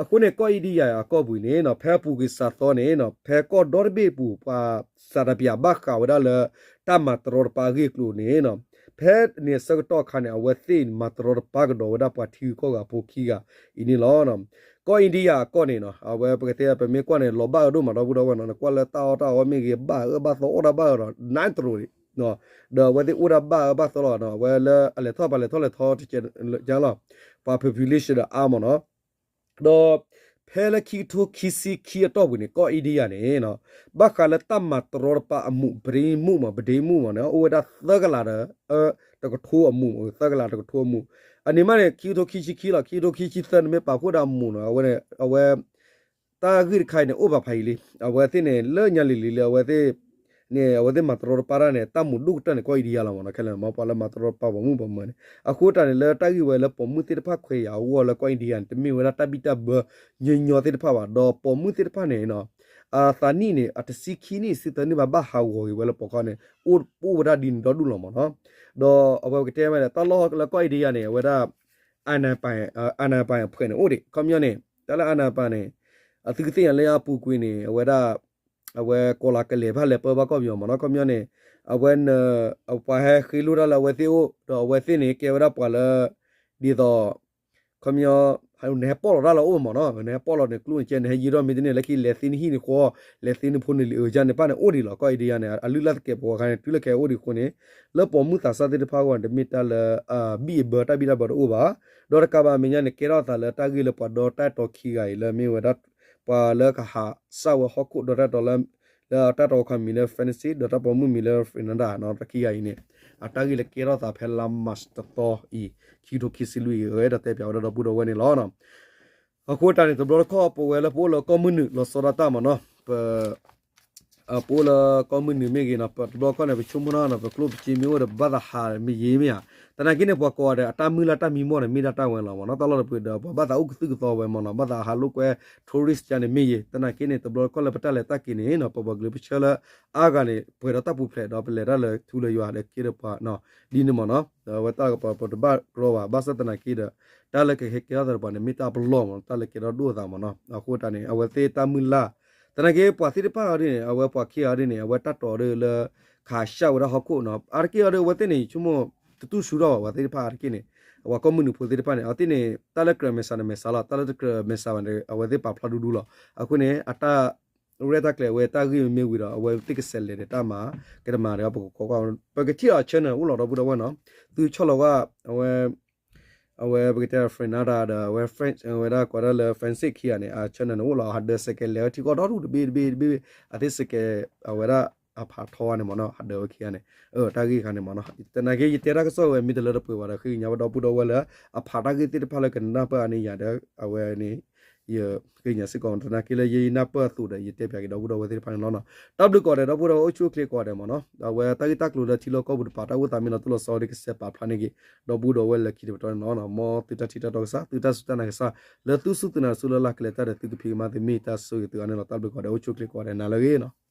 အဃိန့ၣ် ကီၢ်အ့ဒံယါအကီၢ်ပူၤန့ၣ် ဖဲအပူၤကွံာ်စှၤသီန့ၣ် ဖဲကီၢ်ဒီတဘ့ၣ်အပူၤ ပှၤစှၤတပျၢ်ဘၣ်ဃးဝဲဒၣ်လၢ တၢ်မၤတရီတပါအဂ့ၢ်အကျိၤန့ၣ် ဖဲန့ၣ်အဆၢကတီၢ်အခါန့ၣ် အဝဲသ့ၣ်မၤတရီတပါကဒီးဝဲဒၣ်ပှၤထံဂုၤကီၢ်ဂၤဖိခံဂၤအံၤန့ၣ်လီၤ. ကီၢ်အ့ဒံယါအကီၢ်န့ၣ် အဝဲပကတဲပမ့ၢ်ကွၢ်န့ၣ် လီၤဘၣ်အၢဒိၣ်မးဒီပုၢ်ဒီဝဲၢ်နီၤ နကွၢ်လၢတၢ်အီၣ်တၢ်အီမ့ၢ်ဂ့ၤ ဘၣ်အၢဘၣ်သီအီၣ်တၢ်ဘၣ်အၢဒီး နတရိးဒံး ဒီးအဝဲသ့ၣ်အိၣ်ဒၣ်ဘၣ်အၢဘၣ်သီလီၤ. အဝဲလၢအလဲၤထီၣ်ပှၤလဲၤထီၣ်လဲၤထီၣ်တကဲလီၤ ပှၤ population ဒီးအါမးနီၤ ဒီးဖဲလၢခံကထိခံဆံခံအတီၢ်ပူၤန့ၣ် ကီၢ်အ့ဒံယါန့ၣ် ဘၣ်ဃးလၢတၢ်မၤတရီတပါအမူး ပဒ့မူးမး ပဒ့မူးမးန့ၣ် အိၣ်ဝဲဒၣ်သၢကလးဒီး တကထိအမူး သၢကလးတကထိအမူး အန့ၣ်မးန့ၣ် ခံကထိခံဆံခံလီၤ, ခံကထိခံဆံသၢန့ၣ်မ့ၢ်ပာ်ဖှိၣ်ဒီးအမိၢ်နီၤ, အဝဲန့ၣ် အဝဲ တၢ်ဂ့ၢ်တခါအံၤန့ၣ် အိၣ်ဘၣ်ဖးယံာ်လံ, အဝဲသ့ၣ်န့ၣ် လၢညါလံၤလံၤလၢအဝဲသ့ၣ်န့ၣ် အဝဲသ့ၣ်မၤတရီတပါတၢ်န့ၣ် တၢ်မိၣ်ဒိၣ်ကတၢၢ်န့ၣ် ကီၢ်အ့ဒံယါလီၤမးနီၤ, ခဲလၢာ်မ့ၢ်ပှၤလၢမၤတရီတပါပိာ်မုၣ်ပိာ်မၢၤန့ၣ်, အဃိတၢ်န့ၣ် လၢတၢ်ဂ့ၢ်ဝဲလၢပိာ်မုၣ်သ့ၣ်တဖၣ်ခွဲးယာ်အဂီၢ်လၢကီၢ်အ့ဒံယါန့ၣ် တမ့ၢ်ဝဲဒၣ်တၢ်ဘံၣ်တၢ်ဘၢညီညီသ့ၣ်တဖၣ်ဘၣ်ဒီး ပိာ်မုၣ်သ့ၣ်တဖၣ်န့ၣ် အသးနံၣ်န့ၣ် အတဆံခံနံၣ်ဆံသၢနံၣ်ဘၣ် ဘၣ်ဟးဂီၤက့ၤဝဲလၢပှၤခီန့ၣ် အိၣ်အိၣ်ဝဲဒၣ်ဒ်န့ၣ်ဒီဒူၣ်လီၤမးနီၤ, ဒီးအဝဲပကတဲမးဒီး တၢ်လီၢ်လၢကီၢ်အ့ဒံယါန့ၣ် အဝဲဒၣ် အနပၢ် အနပၢ်အဖှဲးန့ၣ်အိၣ်ဒံး ခီပညီန့ၣ် တၢ်လၢအနပၢ်န့ၣ် အသုကသ့ၣ်ညါလၢအပူၤကွံာ်န့ၣ် အဝဲဒၣ် အဝဲကိးလီၤကလဲၤဖဲလဲၤပၢဘၣ်ကီၢ်ပယီၤမးနီၤ, ခီပညီန့ၣ် အဝဲ အပှၤဟဲဃ့လိၢ်တၢ်လၢအဝဲသ့ၣ်အိၣ် ဒီးအဝဲသ့ၣ်န့ၣ် ကဲဝဲဒၣ်ပှၤလၢ ဒ်သိး ခီပညီ နဟဲပီၣ်လီၤတၢ်လၢအအိၣ်မးနီၤ, နဟဲပီၣ်လီၤန့ၣ် ကျိၣ်နကဲ နဟဲယံၤထီၣ်မ့ၢ်တန့ၢ် လၢခံလဲၤသ့နဟံၣ်နဃီ လဲၤသ့နဖိနလံၤအၢယါန့ၣ် ပၢ်န့ၣ်အိၣ်ဒံးလီၤ, ကီၢ်အ့ဒံယါန့ၣ် အလုၢ်အလၢ်သကဲးပဝးခါန့ၣ် တုၤလၢခဲအံၤအိၣ်ဒံးအဃိန့ၣ် လၢပိာ်မုၣ်သးစၢ်သ့ၣ်တဖၣ်အဂီၢ်န့ၣ် တမ့ၢ်တၢ်လၢ ဘံၣ်အဘၢ တၢ်ဘံၣ်တၢ်ဘၢတအိၣ်ဘၣ်, ဒီးတကးဘၣ်အမဲာ်ညါန့ၣ် ကဲထီၣ်အသးလၢတၢ်ဂ့ၢ်လၢပှၤဒီတၢ်အဲၣ်တီခံဂၤအံၤလၢမ့ၢ်ဝဲဒၣ် ပှၤလၢကဟးစၢ်ဝဲဟီၣ်ခိၣ်ဒီတၢ်အဲၣ်တီလၢ လၢတၢ်တီခီမံၤလၢ Fantasy ဒီးတၢ်ပိာ်မုၣ်မံၤလၢ Fernanda နီၤ တၢ်ခံဂၤအံၤန့ၣ် အတၢ်ဂ့ၢ်လၢကဲထီၣ်သးဖဲလါ March တသီအံၤ ခံကထိခံဆံလွံၢ်အံၤ အဝဲဒၣ်တဲပၠးဝဲဒၣ်ဒီပုၢ်ဒီဝဲၢ်န့ၣ်လီၤ. အဃိတၢ်န့ၣ် တဘျီတခီၣ် ပဝဲလၢပအိၣ်လၢကီၢ်မုၢ်နုာ်လီၤဆီဒၣ်တၢ်မးနီၤ ပ ပအိၣ်လၢကီၢ်မုၢ်နုာ်မ့ၢ်ဂ့ၤနီၤ ပတဘျီတခီၣ်န့ၣ် ပဆိကမိၣ်နီၤ ပကျိၣ်ပစ့မ့ၢ်အိၣ်ဒီး ပဘၣ်သးဟးမ့ၢ်ယံၤမ့ၢ်ဧါ, သနာ်က့န့ၣ် ပှၤကိးဂၤဒဲး အတၢ်မုၢ်လၢ်တၢ်မံမီၢ်န့ၣ် မ့ၢ်ဒၣ်တၢ်ဝဲလီၤမးနီၤ, တၢ်လီၢ်တပှဲၤဒီး ပှၤဘၣ်သးအိၣ်ကသုၣ်ကသီဝဲမးနီၤ, ဘၣ်သးဟးလိာ်ကွဲ tourist ကန့ၣ်မ့ၢ်ယံၤ, သနာ်က့န့ၣ် တဘျီတခီၣ်လၢပတၢ်လဲၤတၢ်က့ၤန့ၣ်နီၤ ပပှၤကလုာ်ပဆၢလၢအါဂၤန့ၣ် ပှဲၤဒီးတၢ်ပူၤဖျဲးဒီး ပလဲၤတၢ်လၢထူလၢယွၤဒီးက့ဒီးပှၤ ဒ်န့ၣ်မးနီၤ, ဒီးအဝဲတၢ်ကပၤပတဘၣ်ကြီဘၣ်, ဘၣ်ဆၣ်သနာ်က့ဒီး တၢ်လၢကဟဲကဲထီၣ်သးတပှၤန့ၣ် မ့ၢ်တၢ်ပလီၢ်မး တၢ်လၢကဲထီၣ်ဒိၣ်အသးမးနီၤ, အဃိတၢ်န့ၣ် အဝဲသ့ၣ်တၢ်မုၢ်လၢ် သနာ်က့ပှၤသ့ၣ်တဖၣ်အီၤဒ်န့ၣ် အဝဲပှၤခံဂၤအီၤဒ်န့ၣ် အဝဲတၢ်တီၤဒ်လၢ ခးစၢ်ဝဲဒၣ်ဟီၣ်ခိၣ်နီၤ, အါတက့ၢ်အီၤဒ်အဝဲသ့ၣ်န့ၣ် ဆိကမိၣ် တတူၢ်ဆူၣ်ထီၣ်ဘၣ် ပှၤသ့ၣ်တဖၣ်အါတက့ၢ်န့ၣ် အဝဲကီၢ်မုၢ်နုာ်ဖိသ့ၣ်တဖၣ်န့ၣ် အဝဲသ့ၣ်န့ၣ် တၢ်လၢကြၢးမဲာ်ဆှးန့ၣ်မဲာ်ဆှးလီၤ, တၢ်လၢတကြၢးမဲာ်ဆှးဘၣ်န့ၣ် အဝဲသ့ၣ်ပာ်ဖျါဒူဒူလီၤ, အဃိန့ၣ် အတၢ် ရဲၣ်တၢ်ကျဲၤဝဲတၢ်ဂ့ၢ်မ့ၢ်ဝံၤဒီး အဝဲသ့ၣ်ကဆဲးလဲၤဒီးတၢ်မၤ ကတမၤဒီးပကခိးကွၢ် ပကထံၣ်အီၤ channel အိၣ်လီၤဒီပုၢ်ဒီဝဲၢ်နီၤ, သုဆီၣ်လီၤဝဲ အဝဲ အဝဲပကတဲ Fernanda ဒီးအဝဲ French ဝဲဒၣ်ကိးဒၣ်လၢ Francis ခံဂၤန့ၣ် အ channel န့ၣ် အိၣ်လီၤ ဟးဒၢးစဲးကဲးလဲၤဝဲထံကီၢ်ဒီဒူၣ်တဘ့ၣ်တဘ့ၣ်တဘ့ၣ် အသ့ၣ်စဲးကဲး အဝဲဒၣ်အဖးထီန့ၣ်မးနီၤ ဟးဒၢးဝဲခံဂၤန့ၣ် တၢ်ဂ့ၢ်ခါန့ၣ်မးနီၤ, သနာ်က့ယတဲတၢ်ကစီၣ်ဝဲ မ့ၢ်တလၢတပှဲၤဘၣ်ဒီး ဃ့ကညးဝဲဒီပုၢ်ဒီဝဲၢ်လၢ အဖးတၢ်ဂ့ၢ်သ့ၣ်တဖၣ်လၢကနၢ်ပၢၢ်အါန့ၢ်ယၤဒီး အဝဲန့ၣ် ယဃ့ကညးစ့ၢ်ကီး သနာ်က့လၢယနၢ်ပၢၢ်အသိးဒီး ယတဲပၠးက့ၤဒီပုၢ်ဒီဝဲၢ်သ့ၣ်တဖၣ်န့ၣ်လီၤ. တၢ်ဘျုးကိးဂၤဒဲး ဒီပုၢ်ဒီဝဲၢ် အိၣ်ဆူၣ်အိၣ်ချ့ကိးဂၤဒဲးမးနီၤ, အဝဲတၢ်ဂ့ၢ်တၢ်ကျိၤလၢထံလီၢ်ကီၢ်ပူၤတပၤ တၢ်အိၣ်သးမ့ၢ်လီၤတိၢ်လီၤဆီဒီး ကဆဲးပာ်ဖျါန့ၢ်က့ၤ ဒီပုၢ်ဒီဝဲၢ်လၢခံတပတီၢ်န့ၣ်လီၤ. မ်သုတၢ်ထံၣ်တၢ်တီကစၢ် သုတၢ်စူၢ်တၢ်နာ်ကစၢ် လၢသုစူၢ်သုနာ်တစူၢ်လၢ်လၢ်ကလဲၤတၢ်ဒီး သုကဖံးကမၤသုမ့ၢ်တၢ်ဆိၣ်ဂ့ၤသုအါန့ၣ်လီၤ. တၢ်ဘျုးကိးဂၤဒဲး အိၣ်ဆူၣ်အိၣ်ချ့ကိးဂၤဒဲး နၤလၢအဂ့ၤနီၤ.